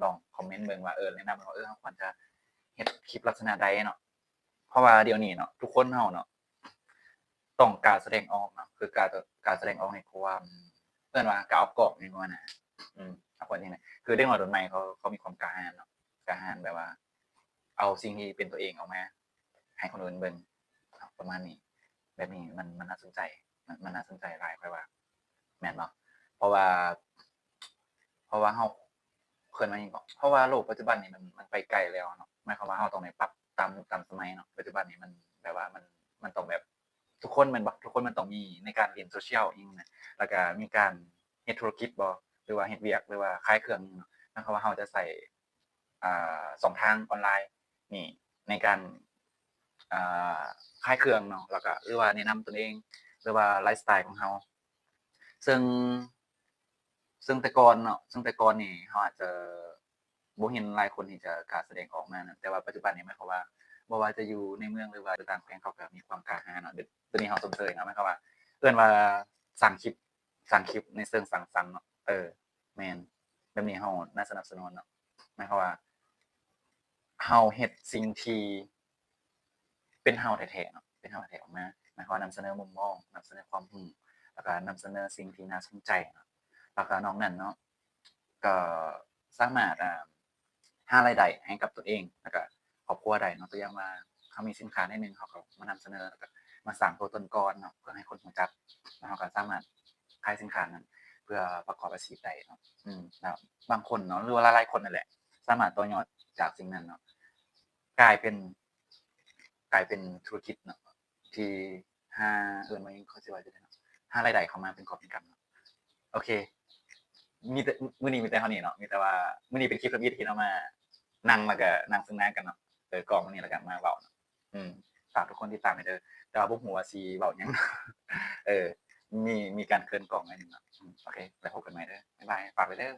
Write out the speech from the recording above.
ລອງຄອມເມັນເບິ່ງວ່າ ເອີ ແນະນຳວ່າ ເອີ ເຮົາຄວນຈະເຮັດຄລິບລັກສະນະໃດເນາະ ເພາະວ່າດຽວນີ້ເນາະ ທຸກຄົນເຮົາເນາະ ຕ້ອງການສະແດງອອກເນາະ ຄືການ ການສະແດງອອກໃນຄວາມ ເອີ້ນວ່າການອອກກອງນີ້ວ່ານະ ອືມ ເອົາຄວາມຈິງນະ ຄືເດັກນ້ອຍລຸ້ນໃໝ່ເຂົາ ເຂົາມີຄວາມກ້າຫານເນາະ ກ້າຫານແບບວ່າ ເອົາສິ່ງທີ່ເປັນຕົວເອງອອກມາໃຫ້ຄົນອື່ນເບິ່ງເນາະ ປະມານນີ້ ແບບນີ້ມັນ ມັນໜ້າສົນໃຈ ມັນ ມັນໜ້າສົນໃຈຫຼາຍ ຂ້ອຍວ່າ ແມ່ນບໍ່? ເພາະວ່າ ເພາະວ່າເຮົາ ເອີ້ນວ່າຫຍັງເກາະ ເພາະວ່າໂລກປັດຈຸບັນນີ້ມັນ ມັນໄປໄກແລ້ວເນາະ ໝາຍຄວາມວ່າເຮົາຕ້ອງໄດ້ປັບຕາມ ຕາມສະໄໝເນາະ ປັດຈຸບັນນີ້ມັນແບບວ່າມັນ ມັນຕ້ອງແບບ ທຸກຄົນແມ່ນບໍ່? ທຸກຄົນມັນຕ້ອງມີໃນການຫຼິ້ນໂຊຊຽວອີ່ຫຍັງນະ ແລ້ວກະມີການເຮັດທຸລະກິດບໍ່ ຫຼືວ່າເຮັດວຽກ ຫຼືວ່າຂາຍເຄື່ອງອີ່ຫຍັງເນາະ ໝາຍຄວາມວ່າເຮົາຈະໃຊ້ ອ່າ ຊ່ອງທາງອອນລາຍນີ້ໃນການ ອ່າ ຂາຍເຄື່ອງເນາະ ແລ້ວກະ ຫຼືວ່າແນະນຳຕົນເອງ ຫຼືວ່າໄລຟ໌ສະໄຕຂອງເຮົາ ເຊິ່ງ ເຊິ່ງແຕ່ກ່ອນເນາະ ເຊິ່ງແຕ່ກ່ອນນີ້ເຮົາອາດຈະບໍ່ເຫັນຫຼາຍຄົນທີ່ຈະກ້າສະແດງອອກມານະ ແຕ່ວ່າປັດຈຸບັນນີ້ໝາຍຄວາມວ່າ ບໍ່ວ່າຈະຢູ່ໃນເມືອງ ຫຼືວ່າຢູ່ຕ່າງແຂວງ ເຂົາກະມີຄວາມກ້າຫານເນາະ ດ- ດຽວນີ້ເຮົາຊົມເຊີຍເນາະ ໝາຍຄວາມວ່າ ເອີ້ນວ່າສ້າງຄລິບ ສ້າງຄລິບໃນເຊີງສ້າງສັນເນາະ ເອີ ແມ່ນ ແບບນີ້ເຮົາໜ້າສະໜັບສະໜູນເນາະ ໝາຍຄວາມວ່າ ເຮົາເຮັດສິ່ງທີ່ເປັນເຮົາແທ້ໆເນາະ ເປັນເຮົາແທ້ໆອອກມາ ໝາຍຄວາມວ່ານຳສະເໜີມຸມມອງ ນຳສະເໜີຄວາມຮູ້ ແລ້ວກະນຳສະເໜີສິ່ງທີ່ໜ້າສົນໃຈເນາະ ແລ້ວກະນອກນັ້ນເນາະ ກະສາມາດ ອ່າ ຫາລາຍໄດ້ໃຫ້ກັບຕົນເອງ ແລ້ວກະຄອບຄົວໄດ້ເນາະ ຕົວຢ່າງວ່າເຮົາມີສິນຄ້າແນວໜຶ່ງ ເຮົາກະມານຳສະເໜີ ແລ້ວກະມາສ້າງຕົວຕົນກ່ອນເນາະ ເພື່ອໃຫ້ຄົນຮູ້ຈັກ ແລ້ວເຮົາກະສາມາດຂາຍສິນຄ້ານັ້ນ ເພື່ອປະກອບອາຊີບໄດ້ເນາະ ອືມ ແລ້ວບາງຄົນເນາະ ຫຼືວ່າຫຼາຍໆຄົນນັ້ນແຫຼະ ສາມາດຕໍ່ຍອດຈາກສິ່ງນັ້ນເນາະ ກາຍເປັນ ກາຍເປັນທຸລະກິດເນາະ ທີ່ຫາ ເອີ້ນວ່າຫຍັງ ເຂົາຊິວ່າຈັ່ງໃດເນາະ ຫາລາຍໄດ້ເຂົ້າມາເປັນກອບເປັນກຳເນາະ ໂອເຄ ມີແຕ່ ມື້ນີ້ມີແຕ່ເທົ່ານີ້ເນາະ ມີແຕ່ວ່າມື້ນີ້ເປັນຄລິບທຳອິດທີ່ເຮົາມານັ່ງ ແລ້ວກະນັ່ງສົນທະນາກັນເນາະ ເອີ ກອງມື້ນີ້ ແລ້ວກະມາເວົ້າເນາະ ອືມ ຝາກທຸກຄົນຕິດຕາມໃຫ້ເດີ ແຕ່ວ່າບໍ່ຮູ້ວ່າຊິເວົ້າຫຍັງ ເອີ ມີ ມີການເຂີນກ້ອງໜ້ອຍໜຶ່ງເນາະ ອືມ ໂອເຄ ແລ້ວພົບກັນໃໝ່ເດີ ບາຍບາຍ ຝາກໄວ້ເດີ.